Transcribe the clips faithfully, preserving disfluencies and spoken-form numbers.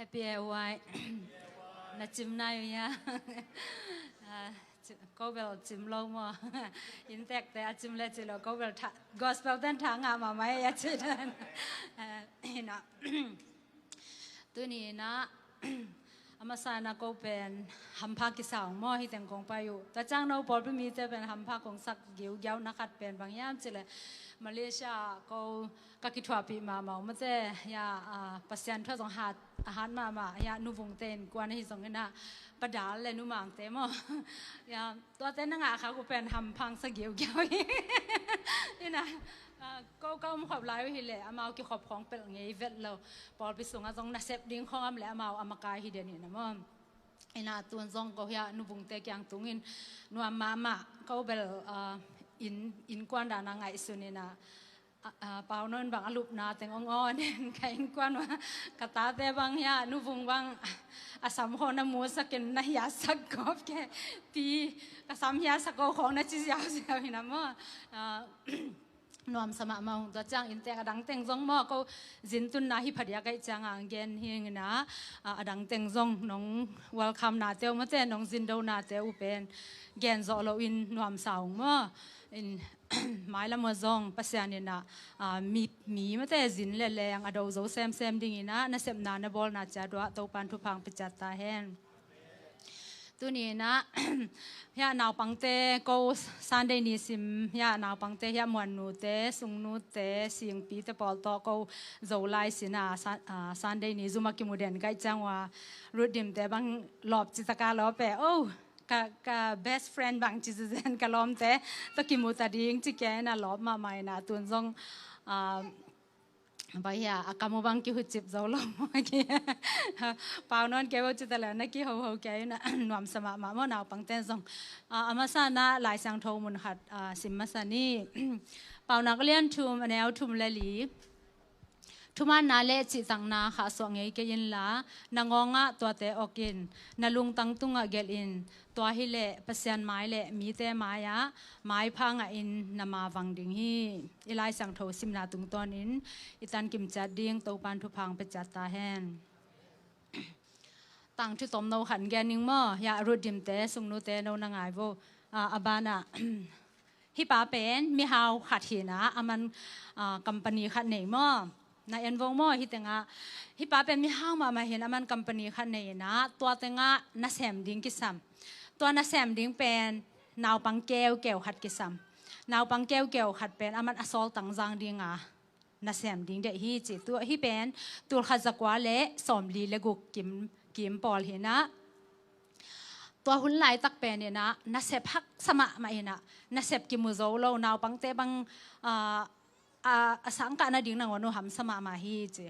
Happy A Y. Na cim nai uh hia? Ah, ci- ko bel cim lo maw? Inntekte a cim le ci lo, ko bel tha, gospel ten tha ngah mahmah ei a ci dan. Ah, ina. Tuni ina, a masa ina ko pen hampha kisa ung maw, hi teng kong pai uh. Tua ciang no pawlpi mite pen hampha kong sak giugiau na khat pen bang hiam ci le, Malaysia ko ka kithuahpih mahmah uh mate, ya, ah, Pasian thu zong hat, a hat mahmah, ya, Nu Vungte innkuan ahi zong ina, Pa Dal le Nu Mangte maw. Ya, tuate na ngah khak uh pen hampha sa giugiau hi. Ina, ah, ko ka um khop lai uh hi le, amau kikhop khawng pelh ngei vet lo. Pawlpi sungah zong nasep ding khawng om le amau a makai hi den ina maw. Ina tun zong ko hia Nu Vungte kiang tungin nuam mahmah, ko bel, ah, inn, innkuan dan a ngaihsun ina, ah, ah, Pau Nawn bang a lupna teng ong on in ka innkuan uh a, ka tate bang hia, Nu Vung bang a sam khawng na musak in na hiatsak kop kei, pi, ka sam hiatsak ko khawng na ci ziauziau ina maw. Ah, nuamsa mahmah ung. Tua ciang inntek a dang teng zong maw, ko zin tunna hi phadiak ahih ciang a gen hi ing ina, ah, a dang teng zong nong welcome nate uh mate, nong zin do nate uh pen gen zawh loin nuamsa ung maw. In, mailam uh zong Pasian ina, ah, mi, mi mate zin le leng a do zo semsem ding ina, nasepna na bawlna ciat uh ah Topan thupha ong pia ciat ta hen. Tuni ina, hia naupangte ko Sunday ni sim, hia naupangte, hia muannute, sungnute, singpite pawl tawh ko Zolai sina, Sun-, ah, Sunday ni zum a kimu den ka hih ciang uh a, Ruth Dimte bang lawp citaka lawp e, oh, ka, ka best friend bang ci zenzen ka lawmte tawh kimu ta ding ci kia ina lawp mahmah ina tun zong, ah, Bai hia, a kam uh bang kihucip zo lo maw ki. Pau Nawn kei bo ci ta le na kihoho kei na nuamsa mahmah maw naupangte zong. Ah, a masa ina Lai Siangtho mun khat, ah, sim masa ni. Paunak a lian thum, a neu thum le li. Thumaanna le cihtakna khahsuah ngei kei inla, na ngawngah tuate awk in, na lungtang tungah gelh in, tua hileh Pasian mai le mite mai-ah maipha ngahin na maa vang ding hi. I Lai Siangtho simna tungtawnin i tankim ciat ding Topan thupha ong pia ciat ta hen. Tangthu tomno khat gen ning maw, ya Ruth Dimte, sungnute no na ngai vo. Ah, a banah, hih pa pen mihau khat hi ina, aman, ah, company khat nei maw. Na en vo maw, hih tengah. Hih pa pen mihau mahmah hi ina, aman company khat nei ina, tua tengah nasem ding kisam. Tua nasem ding pen naupang keukeu khat kisam. Naupang keukeu khat pen aman a sawltang zang dinga nasem ding deih hi ci. Tua hih pen tulkhat zakua le sawmli le guk kim, kim pawl hi ina. Tua hun laitak pen ina, nasep haksa mahmah ina, nasep kimu zo lo, naupangte bang, ah, a, a sangkah nading nangawn uh hamsa mahmah hi ci.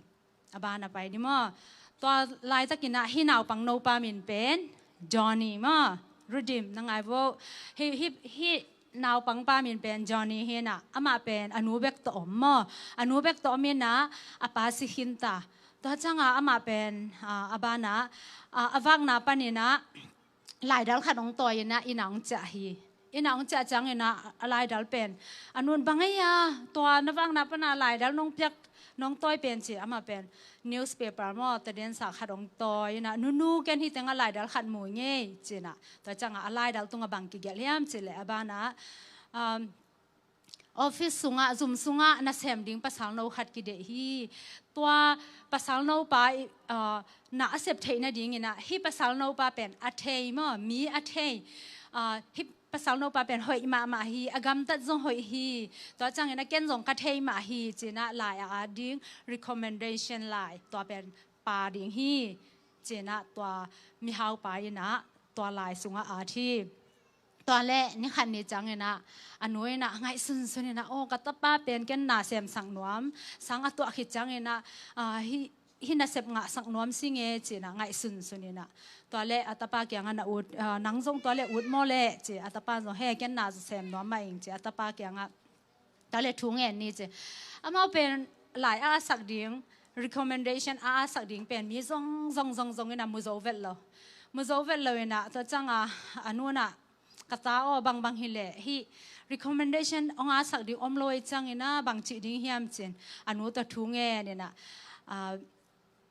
A bana pai ni maw. Tua laitak ina hih naupang nopa min pen Johnny maw. Ruth Dim na ngai vo. Hih, hih, hih naupangpa min pen Johnny hi ina, amah pen a nu bek tawh om maw. A nu bek tawh om ina, a pa si khin ta. Tua cianga amah pen, ah, a bana, ah, a vakna pan ina, laidal khat ong tawi ina, inn ah ong ciah hi. Inn ah ong ciah ciang ina, a laidal pen, a nun bang ei a, tua na vakna pana laidal nong piak, nong tawi pen ci, amah pen newspaper maw, tadinsa khat ong tawi ina, nunu ken hih tengah laidal khat mu ngei ci ina. Tua cianga a laidal tungah bang kigelh hiam ci le, a bana, um, office sungah, zum sungah nasem ding pasal no khat kideih hi. Tua pasal nopa, ah, na a sep theih nading ina, hih pasal nopa pen a thei maw, mi a thei. Ah, hih pasal nopa pen hoih mahmah hi, a gamtat zong hoih hi. Tua ciang ina ken zong ka thei mah hi ci ina, lai a at ding, recommendation lai, tua pen pia ding hi ci ina, tua mihaupa ina tua lai sungah at hi. Tua le ni khat ni ciang ina, a nu ina ngaihsunsun ina, oh, ka tapa pen ken nasem sak nuam, sang a tuah khit ciang ina, ah, hih, hih nasep ngah sak nuam si nge ci ina ngaihsunsun ina. Tua le a tapa kiangah na ut, ah, nang zong tua le ut maw le ci, a tapa zong he ken nasem nuam mah ing ci, a tapa kiangah. Tua le thu ngen ni ci. Amau pen lai a sak ding, recommendation a sak ding pen mi zong, zong, zong, zong ina mu zo vet lo. Mu zo vet lo ina, tua cianga, a nu ina, ka ta aw, bangbang hi le, hih recommendation ong a sak ding om lo ei ciang ina, bang ci ding hiam ci in, a nu tawh thu ngen ina, ah,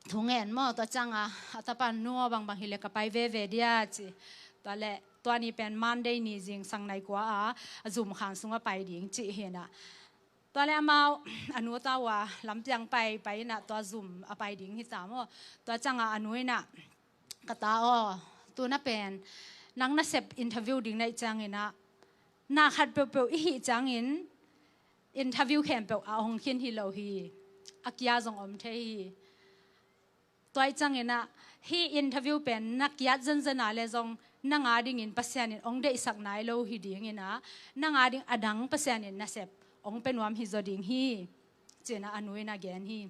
thungen maw, tua cianga a tapa in, "Nu aw, bangbang hileh ka pai veve dia," ci. Tua leh tua ni pen Monday ni zingsang nai kua a, a Zoom khan sungah pai ding cih hi inah. Tua leh amau a nu ta uh a lampiang pai pai inah tua Zoom a pai ding hi ta maw. Tua cianga a nu inah, "Ka ta aw, tuna pen nang nasep interview ding na hih ciang inah, na khat peuhpeuh i hih ciangin interview khempeuh a hong khin hi lo hi, a kia zong om thei hi. Tua hih ciang inah hih interview pen na kiat zenzen a leh zong nang a dingin Pasian in hong deihsak nai lo hi ding inah, nang a ding a dang Pasian in nasep hong pia nuam hi zaw ding hi," ci inah a nu inah gen hi.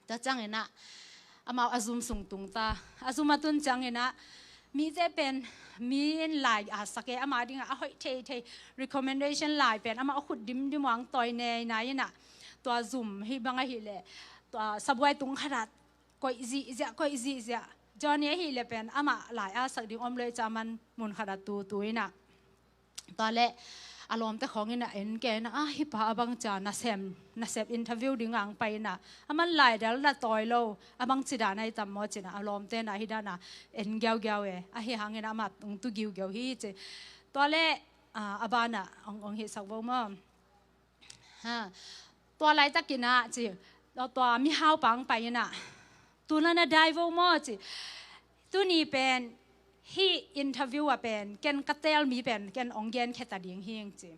Tua ciang inah amau a Zoom sung tung ta. A Zoom a tun ciang inah mite pen, mi in lai a sak e, ama dingah a hoih theithei recommendation lai pen amah a khut dimdim uh a hong tawi neinai inah, tua Zoom hih bang ahih leh tua sabuai tung khat ah koih zihziah, koih zihziah. Johnny ahih leh pen amah lai a sak ding om lo ahih ciang a man mun khat ah tutu inah. Tua leh a lawmte khawng inah en kei inah, "A, hih pa a bang cia nasem, nasep interview ding a hong pai inah, a man lai dal na tawi lo, a bang ci dan ahi tam maw?" ci inah a lawmte inah hih dan a en giaugiau e. Ahi hang inah amah hong tu giugiau hi ci. Tua leh, a, a banah hong, hong hihsak vo maw. Ha. Tua laitak inah ci, tua, tua mihau pa hong pai inah, "Tuna na dai vo maw?" ci. "Tuni pen hih interview ah pen ken ka teel mi pen ken hong genkhia ta ding hing," ci.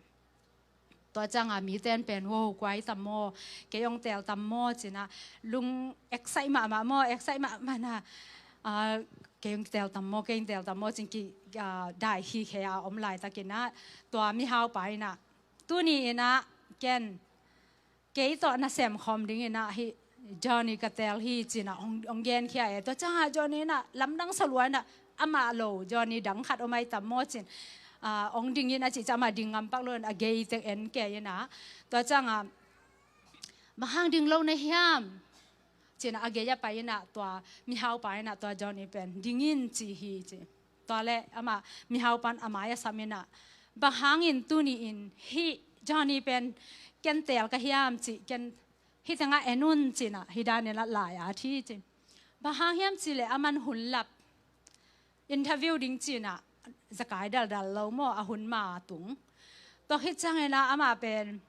Tua cianga mite in pen, "Wow, kua hi tam maw? Kei hong teel tam maw?" ci inah lung excite mahmah maw, excite mahmah inah, "A, kei hong teel tam maw, kei hong teel tam maw?" ci in ki, a, dai hi khe a om laitak inah tua mihau pa inah, "Tuni inah ken kei tawh nasem khawm ding inah hih Johnny ka teel hi," ci inah hong, hong genkhia e. Tua cianga Johnny inah lamdang sa lua inah, "Amah lo, Johnny dang khat om ahi tam maw?" ci in, a, hong ding in a cih ciang amah ding ngam pak lo in a gei teng en kei inah. Tua cianga, "Bang hang ding lo na hiam?" ci inah a gei ah pai inah tua mihau pa inah tua Johnny pen, "Ding in," ci hi ci. Tua leh amah mihau pan a mai a sam inah, "Bang hangin tuni in hih Johnny pen ken teel ka hiam?" ci. "Ken hih tengah en un," ci inah hih dan inah lai a thi ci. "Bang hang hiam cih leh a man hun lap, interview ding," ci inah, zakai daldal lo maw, a hun ma tung. Tua khit ciang inah amah pen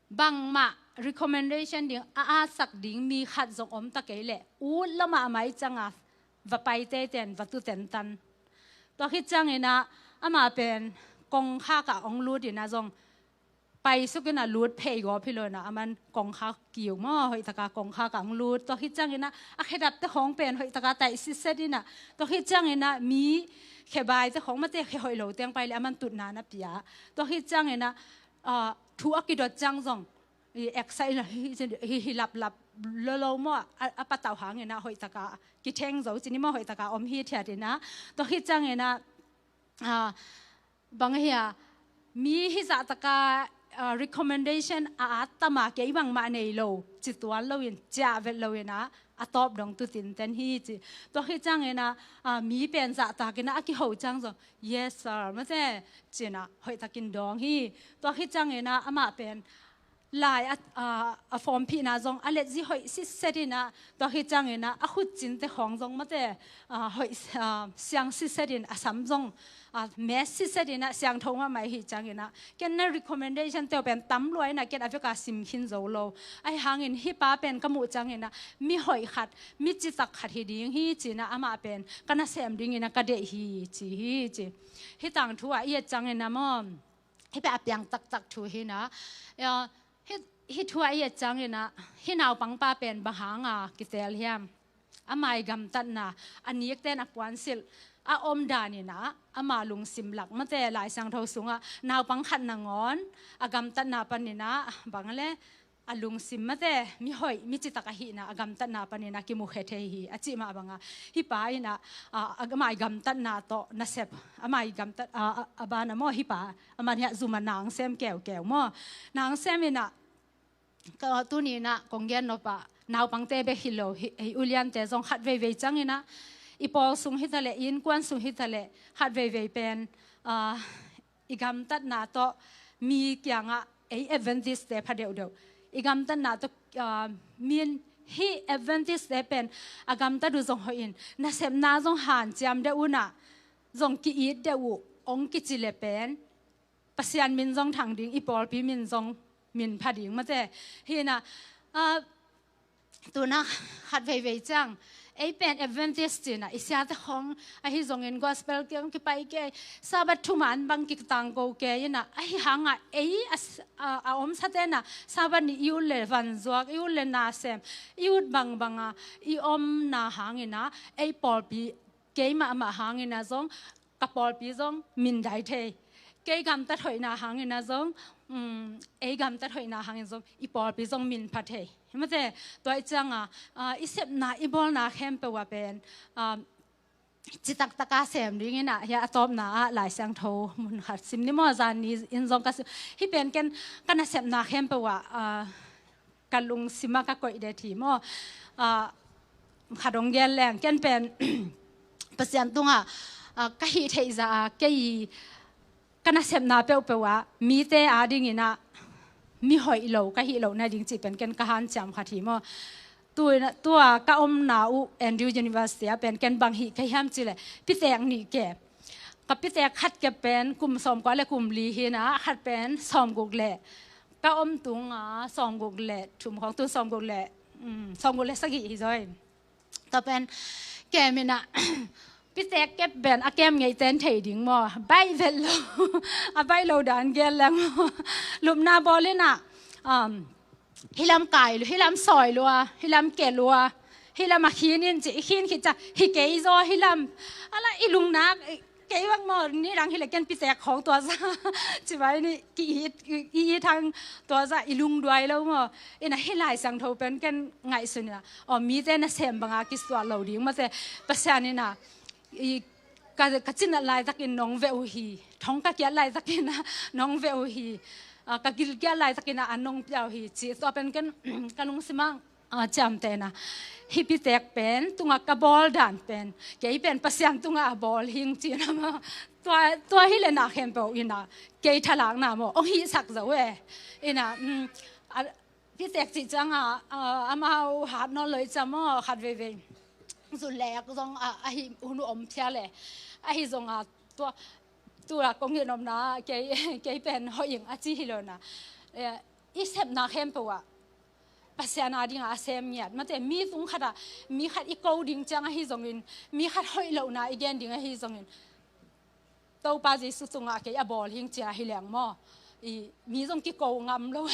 bangmah recommendation ding a, a sak ding mi khat zong om ta kei leh, ut lo mahmah ahih cianga va pai teitei in va tu tentan. Tua khit ciang inah amah pen kongkhak ah hong lut inah zong paisuk inah lut phei gawp hi lo inah, a man kongkhak kiu maw, hoih taka kongkhak ah hong lut. Tua khit ciang inah a khedapte khawng pen hoih taka taih sitset inah, tua khit ciang inah mi khebaite khawng mate khe hoih lo teng pai leh a man tutna na pia. Tua khit ciang inah, a, thu a kidot ciang zong i excite inah hi, hi, hi laplap lolo maw, a, a patauh hang inah hoih taka kitheng zo ci ni maw, hoih taka om hithiat inah. Tua khit ciang inah, a, bang hi a, mi hih zah taka, a, recommendation a at tam a, kei bangmah nei lo ci tuan lo in, ciah vet lo inah, a tawp dong tu tinten hi ci. Tua khit ciang inah, a, mi pen zahtak inah a kiho ciang zong, "Yes sir," mate ci inah hoih takin dawng hi. Tua khit ciang inah amah pen lai a, a, a form phihna zong a letzia hoih sitset inah, tua khit ciang inah a khut cinte khawng zong mate, a, hoih, a, siang sitset in, a sam zong, a, mes sitset inah, siangtho mahmah ahih ciang inah, "Ken na recommendation te uh pen tam lua inah ken a vek a sim khin zo lo. Ahi hangin hih pa pen ka muh ciang inah mi hoih khat, mi citak khat hi ding hi," ci inah, "Amah pen ka nasem ding inah ka deih hi," ci hi ci. Hih tangthu ah i et ciang inah maw, hih pen a piang taktak thu hi inah. Ya, hih, hih thu ah i et ciang inah, hih naupangpa pen bang hanga kiteel hiam? Ama ii gamtatna, a nikten a puansilh a om dan inah, ama lungsim lak mate, Lai Siangtho sungah naupang khat nangawn a gamtatna pan inah, bang le, a lungsim mate, mi hoih, mi citak ahihna a gamtatna pan inah kimukhia thei hi, a cih mah banga, hih pa inah, a, a, ama ii gamtatna tawh nasep, ama ii gamtat, a, a, a banah maw, hih pa, a man hiah zum a nang sem keukeu maw. Nang sem inah, ka, tuni inah kong gen nop ah, naupangte bek hi lo, hi, hi uliante zong khat veivei ciang inah, i pawl sung hi ta leh, i innkuan sung hi ta leh, khat veivei pen, a, i gamtatna tawh mi kiangah, ei Adventist-te pha deuhdeuh, I gamtatna tawh, ah, min hih Adventist te pen a gamtat uh zong hoih in, nasepna zong hanciam deuh unah, zong ki-it deuh uh hong kici le pen Pasian min zong thang ding, i pawlpi min zong min pha ding mate. Hinah, ah, tuna khat veivei ciang ei pen Adventist cinah i siate khong ahi zongin gospel kiang kipai kei, Sabbath thuman bang kitangko kei inah, ahi hangah ei a, a, a omsa tenah Sabbath ni i ut le vanzuak, i ut le nasem, i ut bangbanga i omna hanginah ei pawlpi kei mahmah hanginah zong, ka pawlpi zong min dai thei. Kei gamtat hoihna hanginah zong, um, ei gamtat hoihna hangin zong i pawlpi zong min pha thei. Hi mate, tua i cianga, ah, i sepna i bawlna khempeuh ah pen, ah, citaktaka sem dinginah, hia a tawpna ah Lai Siangtho mun khat sim ni maw, zan ni in zong ka sim. Hih pen ken ka nasepna khempeuh ah, ah, ka lungsimah ka koih det hi maw. Ah, khat hong gen leng, ken pen Pasian tungah, ah, ka hih theih zah a, kei ka nasepna peuhpeuh ah mite adinginah mi hoih lo ka hih loh nading cih pen ken ka hanciam khat hi maw. Tu, tua ka omna uh Andrew University ah pen ken bang hih ka hiam cileh pitek nih kep. Ka pitek khat kep pen kum sawmkua le kum li hinah, khat pen sawmguk le, ka om tunga sawmguk le thum khong, tun sawmguk le, um, sawmguk le sagih hi zaw. Tua pen kem inah, pitek kep pen a kem ngeiten thei ding maw, baih vet lo. A baih lo dan gen leng maw. Lupna bawl inah, um, hilam kai lua, hilam sawi lua, hilam ke lua, hilam a khin in ci, i khin khit ciang hi kei zaw hilam. Alah i lungnak, kei bang maw, nidang hileh ken pitek khong tua zah, ci vai ni, ki-it, i-it hang tua zah i lungduai lo maw. Inah hih Lai Siangtho pen ken ngaihsun inah, aw, mite nasem banga kisuah lo ding mate, Pasian inah, i, ka, ka cinat laitakin nong veh uh hi, thong ka kiat laitakin ah nong veh uh hi, ah, ka gilkiat laitakin ah a nong pia uh hi, ci tua pen ken ka lungsimah, ah, ciamtehna. Hih pitek pen tungah ka bawl dan pen, kei pen Pasian tungah a bawl hing cihna maw. Tua, tua hileh na khempeuh inah kei thalakna maw hong hihsak zo e. Inah, um, a, pitek cih cianga, ah, amau hat nawn lo i ciam maw, khat veivei zun lek zong, ah, ahi hun uh om phial e. Ahi zonga tua, tua kong hih nopna kei, kei pen hoih ing a ci hi lo na. Eh, i sepna khempeuh ah Pasian adinga a sem ngiat mate, mi tung khatah mi khat i ko ding ciang ahi zongin, mi khat hoih lohna i gen ding ahi zongin, Topa Jesu tungah kei a bawl hing cia hi leng maw, i mi zong kiko ngam lo.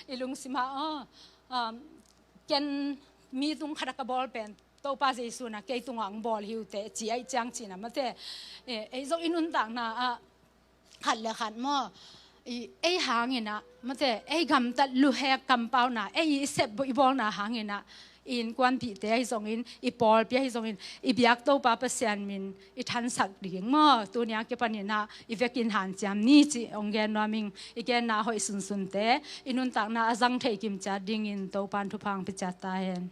I lungsimah, aw, um, ken mi tung khatah ka bawl pen Topa Jesu na kei tungah ang bawl hi uh teh ci ahi ciang cihna mate. Eh, ei zong i nuntakna ah khat le khat maw, i, ei hanginah mate, ei gamtat luhek kampauna, ei i sep i bawlna hanginah i innkuanpihte ahi zongin, i pawlpi ahi zongin, i biak Topa Pasian min i thansak ding maw, tunia kipaninah i vekin hanciam ni cih hong gen nuam ing. I genna hoih sunsunte, i nuntakna a zang thei kimciat dingin Topan thupha hong pia ciat ta hen.